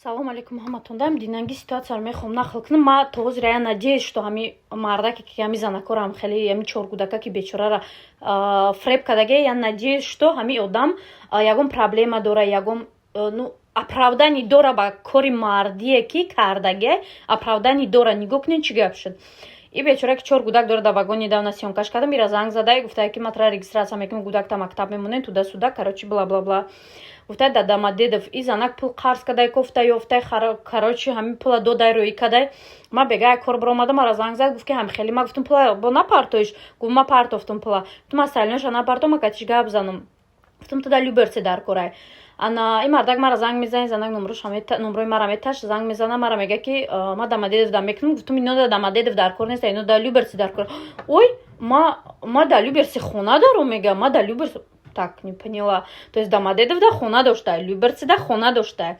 Салом алейкум ҳаматон. Динанги ситуатсияро мехоҳам нақл кунам. Ма то ҳозир я надеюсь, что ҳами мардаке, ки ҳами занакорам, хеле ҳами чор кӯдака, ки бечорара фреб кардаге, я надеюсь, что ҳами одам ягон проблема дора, ягон, ну, оправдание дора ба кори мардие, ки кардаге, оправдание дора. Нигоҳ кунед, чӣ гап шуд. И бечора, ки чор гудак дора, дар вагон недавно съёмкаш кардам. Ира занг зада, гуфтае, ки ма тра регистрация мекунем, гудакта мактаб мемонем, туда-сюда, короче, бла бла бла. Гуфтай, да Домодедово и занак пул қарз кадай, кофта ёфтай, короче, ҳамин пула додай, рӯӣ кадай. Ма бега як кор баромадам, мара занг зад, гуфт, ки ҳам хеле. Ма гуфтам, пула бо напартоиш. Гуфт, ма партофтум пула. Гуфтам, ма напартом, ма катиш гап занам. Гуфтам, туда Люберцы дар корай. Ана ин мардак мара занг мезанад, занак номрои мара меташ, занг мезана, мара мега, ки ма Домодедово да мекунам. Гуфтам, ино да Домодедово дар кор нест, ино да Люберцы дар кор. Ой, ма да Люберцы хона даром, мега, ма да Люберцы. Так, не поняла. То есть Домодедово да хона дошта, Люберцы да хона дошта.